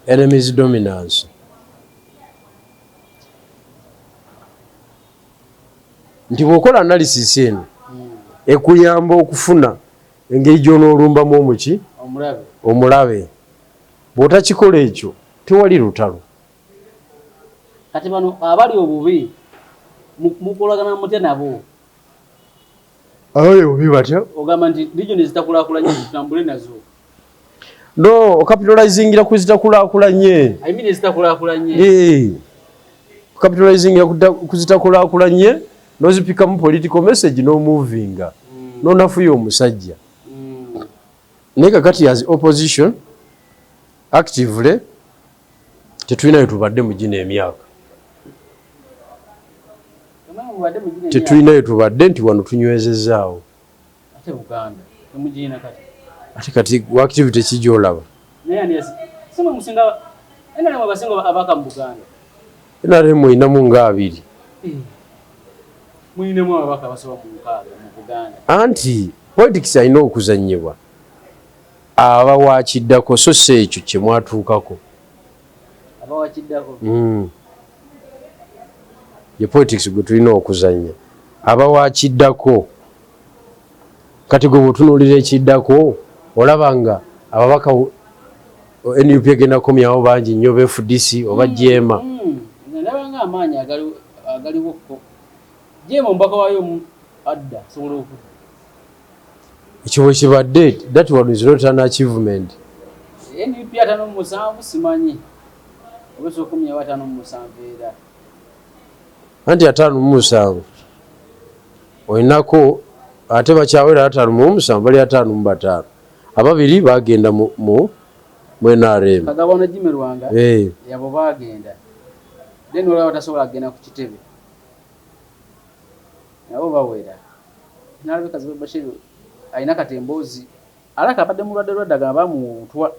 enemy's dominance. Nti bw'okola analysis eno, ekuyamba okufuna engeri gy'onoolumbamu omuki? Omulabe. Omulabe. Bw'otakikola ekyo, tewali lutalo. Kati bano abali obubi mukolagana mutya nabo? Abali obubi batya? Ogamba nti region ezitakulaakulanye tutambule nazo. No, ocapitalizingira ku zitakulaakulanye. I mean ezitakulaakulanye. Eh, ocapitalizingira ku zitakulaakulanye, n'ozipikamu political message, n'omovinga, n'onafuya omusajja. Naye kakati as opposition actively tetulina we tubadde mu gino emyaka. Temwe mubadde mu gino emyaka. Tetulina we tubadde nti wano tunywezezaawo. Ate Buganda temugirina kati? Ate kati activity kijolaba? Naye ani simwe musinga NRM, abasinga abaka mu Buganda? NRM erinamu nga 20. Muyinemu ababaka abasoba mu 60 mu Buganda. Anti politics alina okuzanyibwa aba wakiddako, so si ekyo kyemwatuukako. Abawakiddako. Ye politics gwe tulina okuzanya aba wakiddako. Kati gwe bwetunuulira ekiddako, olaba nga ababaka NUP egenda kukomyawo bangi nnyo, ba FDC oba JEEMA? Nze ndaba nga amaanyi agaliwo ko JEEMA, omubaka waayo adda asobola okudda. Ekyo bwe kibadde, that one is not an achievement. NUP 57, simanyi oba osobola okukomyawo 57 era. Anti 57 olinako, ate bakyawera 57, bali 55, ababiri bagenda mu Mu NRM. Kagabo ne Jimmy Lwanga. Eh. Yabo bagenda. Then olaba tasobola kugenda ku kitebe. Nabo bawera. Nalabye Kazibwe Bashir alina kati emboozi. Alaka abadde mulwadde lwadde agamba bamuwa obutwa.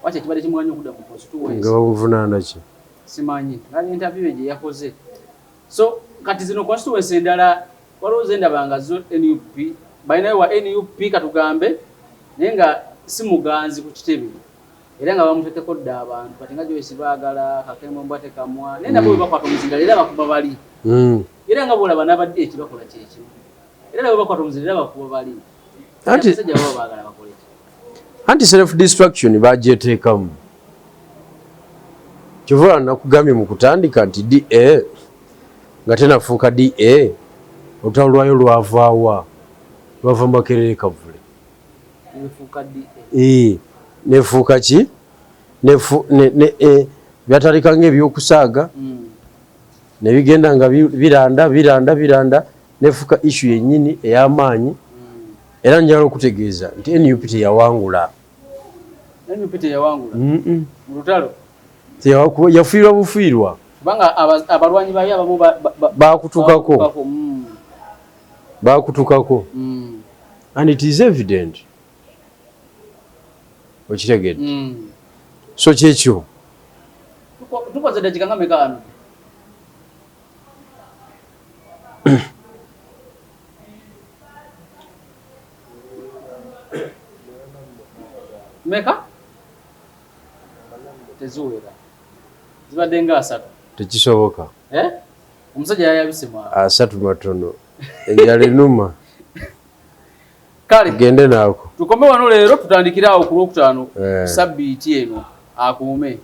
Wakyo ekibadde kimuganya okudda mu constituency. Nga bamuvunaana ki? Simanyi. Nalabye interview ye gye yakoze. So kati zino constituency endala waliwo ze ndaba nga zo NUP balinayo wa NUP katugambe naye nga si muganzi ku kitebe era nga bamuteekeko dda abantu kati nga Joyce baagala Kakembo Mbwa tekamwa naye nabo bwe bakwata omuzinga leero abakuba bali era nga bw'olaba n'abadde ekibakola kyekimu era nabo bakwata omuzinga era bakuba bali abasajja baba baagala bakole ki? Anti self destruction bagyeteekamu. Kyova nakugambye mu kutandika nti DA nga tenafuuka DA olutalo lwayo lwavaawa, lwava Makerere Kavule. Nefuuka DA. Eh, nefuuka ki? Nefu, ne, ne, eh, byatandika ng'ebyokusaaga ne bigenda nga biranda biranda biranda nefuuka issue yennyini ey'amaanyi. Era njagala okutegeeza nti NUP teyawangula. NUP teyawangula. Mu lutalo. Yafiirwa bufiirwa. Kubanga abalwanyi bayo abamu Bakutukako. Bakutukako. Bakutukako. And it is evident. Okitegedde? So kyekyo. Tukoze dakika nga meka wano? Meka? Teziwera. Zibadde nga 3. Tekisoboka. Eh? Omusajja yayabise mwana. 3 matono. Enjala enuma. Kale. Gende naako. Tukome wano leero tutandikire awo ku Lwokutaano. Sabbiiti eno akuume.